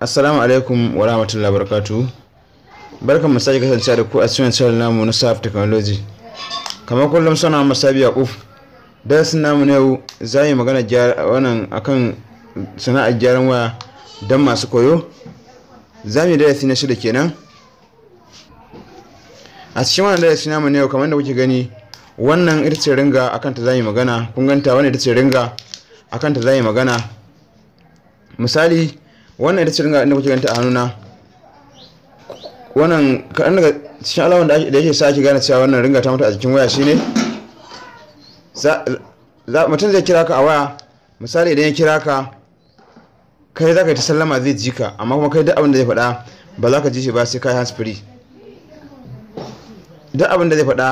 Assalamu alaikum wa rahmatullahi wa barakatuhu. Barkan mu sake kasancewa da ku a cikin channel namu na Saf Technology. Kamar kullum suna Masabi Yakuf. Darasin namu na yau za yi magana wannan akan sana'ar gyaran waya don masu koyo. Za mu yi darasi na 6 kenan. A cikin wannan darasi namu na yau, kamar da kuke gani, wannan ita ce ringa, akan ta za mu yi magana. Kun ganta, wannan ita ce ringa, akan ta za mu yi magana. Misali, wannan ita ce ringa inda kuke ganta a hannuna. Wannan kaɗan daga cikin alamun da yake sa ake gane cewa wannan ringa ta mutu a jikin waya shine mutum zai kira ka a waya. Misali, idan ya kira ka, kai za ka yi ta sallama, zai ji ka, amma kuma kai duk abin da zai faɗa ba za ka ji shi ba sai ka yi hands free. Duk abin da zai faɗa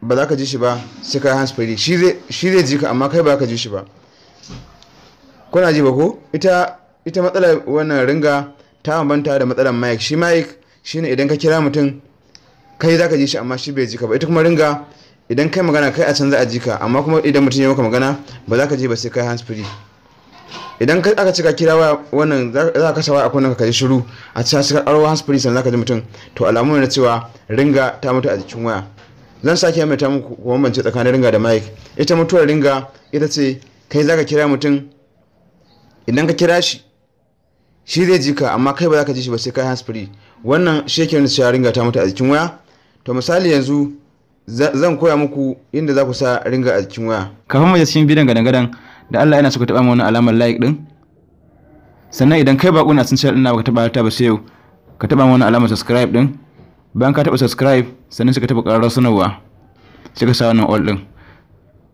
ba za ka ji shi ba sai ka yi hands free. Shi zai ji ka, amma kai ba ka ji shi ba. Kuna ji ba ko? Ita matsalar wannan ringa ta bambanta da matsalar mic. Shi mic shine idan ka kira mutum, kai za ka ji shi, amma shi bai ji ka ba. Ita kuma ringa, idan kai magana, kai a can za a ji ka, amma kuma idan mutum ya maka magana ba za ka ji ba sai kai hands free. Idan aka ce ka kira waya, wannan za ka kashe waya a kunnen ka ji shiru, a cikin sai ka aro hands free sannan za ka ji mutum. To, alamu ne na cewa ringa ta mutu a jikin waya. Zan sake maimaita muku ku bambance tsakanin ringa da mic. Ita mutuwar ringa ita ce kai za ka kira mutum, idan ka kira shi, shi zai ji ka, amma kai ba za ka ji shi ba sai kai hands free. Wannan shi yake nuna cewa ringa ta mutu a jikin waya. To, misali, yanzu zan koya muku inda za ku sa ringa a jikin waya. Kafin mu je cikin bidiyon gadan-gadan, da Allah ina so ka taba mana alamar like din. Sannan idan kai bako na cikin channel din na, baka taba ta ba sai yau, ka taba mana alamar subscribe din. Bayan ka taba subscribe, sannan sai ka taba ƙararrawar sanarwa, sai ka sa wannan all din.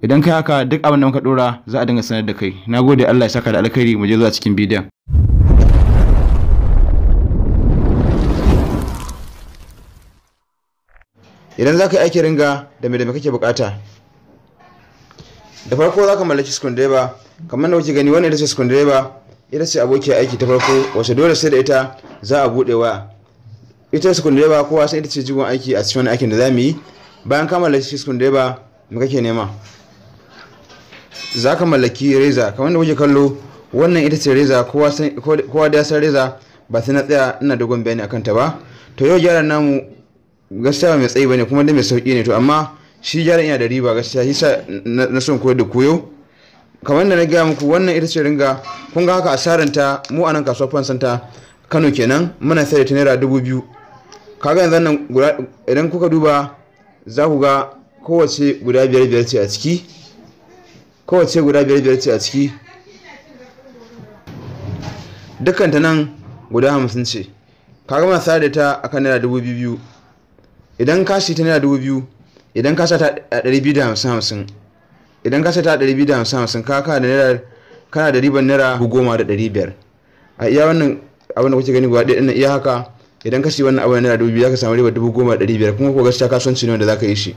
Idan kai haka, duk abin da muka dora za a dinga sanar da kai. Nagode, Allah ya saka da alkhairi. Mu je zuwa cikin bidiyon. Idan za ka yi aikin ringa, da me da me kake bukata? Da farko za ka mallaki screwdriver kamar da kuke gani. Wannan ita ce screwdriver, ita ce abokiyar aiki ta farko wacce dole sai da ita za a bude waya. Ita screwdriver kowa sai ita ce jigon aiki a cikin wani aikin da za mu yi. Bayan ka mallaki screwdriver, me kake nema? Za ka mallaki reza kamar da kuke kallo. Wannan ita ce reza. Kowa da ya san reza, ba sai na tsaya ina dogon bayani akan ta ba. To, yau gyaran namu gaskiya mai tsayi bane, kuma dai mai sauki ne. To, amma shi gyaran yana da riba gaskiya, shi sa na son koyar da koyo. Kamar da na gaya muku, wannan ita ce ringa. Kun ga haka, asaranta mu a nan kasuwar Phone Center Kano kenan, muna sayar da ta ₦2,000. Kaga yanzu nan idan kuka duba za ku ga kowace guda biyar biyar ce a ciki. Kowace guda biyar biyar ce a ciki. Dukkan ta nan guda 50 ce. Kaga muna sayar da ta akan ₦2,000. Idan ka shi ta ₦2,000, idan ka sa ta a 250 50, idan ka sa ta a 250 50, ka kana da naira, kana da riban ₦10,500 a iya wannan abin da kuke gani guda ɗaya ɗin. Iya haka, idan ka shi wannan abin ₦2,000, za ka samu ribar 10,500. Kuma ko gaskiya kasuwanci ne wanda za ka yi shi.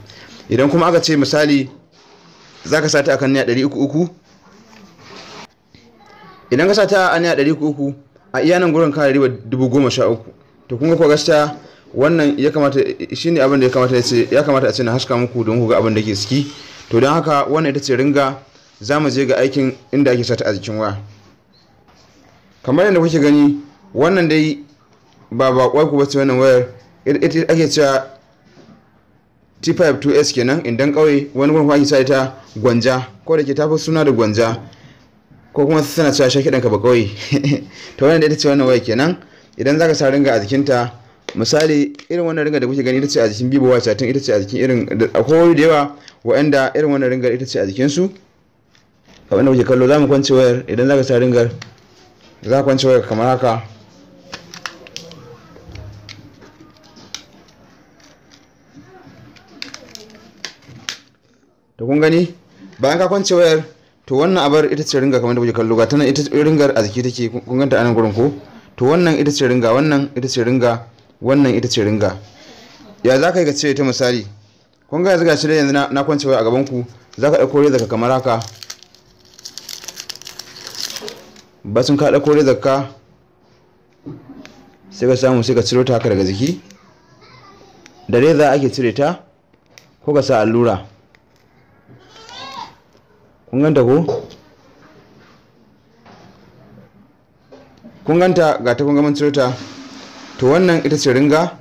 Idan kuma aka ce misali za ka sa ta akan ₦300, idan ka sa ta a ₦300, a iya nan gurin kana ribar 13,000. To, kun ga ko gaskiya wannan ya kamata, shine abin da ya kamata, ya kamata a ce na haska muku don ku ga abin da ke ciki. To, don haka wannan ita ce ringa. Za mu je ga aikin inda ake sata a jikin waya. Kamar yadda kuke gani, wannan dai ba bakwai ku bace. Wannan wayar ita ake cewa T5 2S kenan idan kauye. Wani gurin kuma ake cewa ita gwanja, ko da ke tafi suna da gwanja, ko kuma suna cewa shaki ɗanka ba kauye. To, wannan ita ce wannan wayar kenan. Idan zaka sa ringa a jikinta, misali irin wannan ringa da kuke gani ita ce a jikin Vivo Y30, ita ce a jikin irin akwai da yawa wa'anda irin wannan ringar ita ce a jikin su. Kamar da kuke kallo, za mu kwance wayar. Idan zaka sa ringar, za ka kwance wayar kamar haka. To, kun gani, bayan ka kwance wayar, to wannan abar ita ce ringa kamar da kuke kallo. Ga tana, ita ringar a jiki take. Kun ganta a nan gurin ko? To, wannan ita ce ringa, wannan ita ce ringa, wannan ita ce ringa. Ya za ka yi ka cire ta? Misali, kun ga yanzu ga shi yanzu na kwance waya a gaban ku. Za ka ɗauko rezar ka kamar haka. Bacin ka ɗauko rezar ka, sai ka samu sai ka ciro ta haka daga jiki. Da reza ake cire ta, ko ka sa allura. Kun ganta ko? Kun ganta ga ta, kun ga mun ciro ta. To wannan ita ce ringa,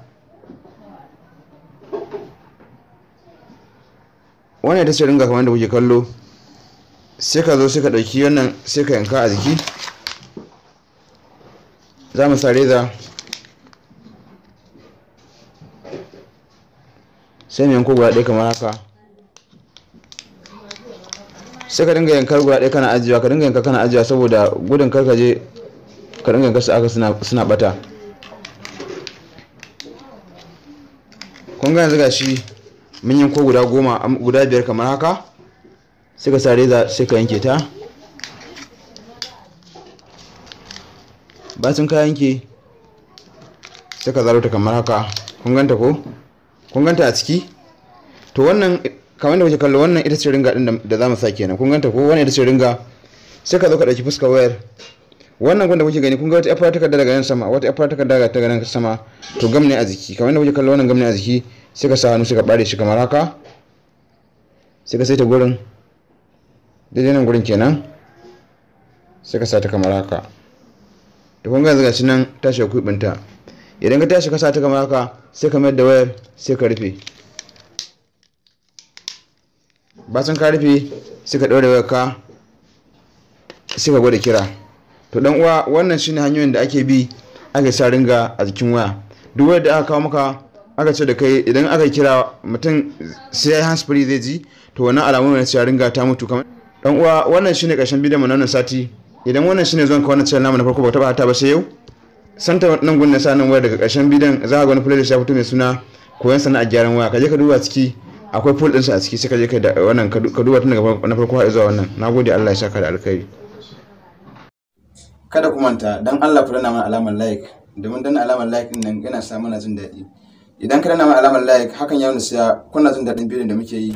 wannan ita ce ringa kamar da kuke kallo. Sai ka zo sai ka ɗauki wannan, sai ka yanka a jiki. Za mu sa reza, sai mu yanko guda ɗaya kamar haka. Sai ka dinga yankar guda ɗaya kana ajiyewa, ka dinga yanka kana ajiyewa, saboda gudun kar ka je ka dinga yankar su aka suna bata. Kun ga yanzu gashi mun yanko guda 10, guda 5 kamar haka. Sai ka sa reza, sai ka yanke ta. Bacin ka yanke, sai ka zaro ta kamar haka. Kun ganta ko? Kun ganta a ciki? To wannan kamar da kuke kallo, wannan ita ce ringa din da za mu sa kenan. Kun ganta ko? Wannan ita ce ringa. Sai ka zo ka dauki fuskar wayar. Wannan gun da kuke gani, kun ga wata yar takarda daga nan sama, wata yar takarda daga nan sama, to gam ne a jiki. Kamar da kuke kallo, wannan gam ne a jiki. Sai ka sa hannu, sai ka bare shi kamar haka. Sai ka saita gurin daidai nan gurin kenan, sai ka sa ta kamar haka. To kun ga yanzu gashi nan ta shiga kuɓinta. Idan ka tashi ka sa ta kamar haka, sai ka mayar da wayar, sai ka rufe. Bacin ka rufe, sai ka ɗaure wayar ka, sai ka gwada kira. To dan uwa, wannan shine hanyoyin da ake bi ake sa ringa a jikin waya. Duk wayar da aka kawo maka, aka ce da kai idan aka kira mutum sai ya yi hands free zai ji, to wannan alamu ne cewa ringa ta mutu. Kamar dan uwa, wannan shine ƙarshen bidiyon mu na wannan sati. Idan wannan shine zuwan ka wannan channel namu na farko, ba taba hata ba sai yau, santa nan gun na sa nan waya, daga ƙarshen bidiyon za ka ga wani playlist ya fito mai suna koyon sana'ar gyaran waya. Ka je ka duba ciki, akwai full ɗinsa a ciki. Sai ka je ka wannan ka duba tun daga na farko har zuwa wannan. Nagode, Allah ya saka da alkhairi. Kada ku manta, dan Allah ku danna mana alamar like, domin danna alamar like din nan yana sa mana jin daɗi. Idan ka danna mana alamar like, hakan ya nuna cewa kuna jin daɗin bidiyon da muke yi.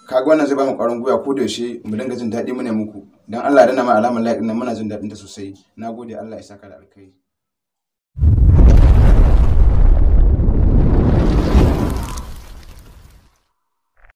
Kaga wannan zai ba mu ƙwarin gwiwa ko da yaushe mu dinga jin daɗi mu ne muku. Dan Allah danna mana alamar like din nan, muna jin daɗin ta sosai. Nagode, Allah ya saka da alkhairi.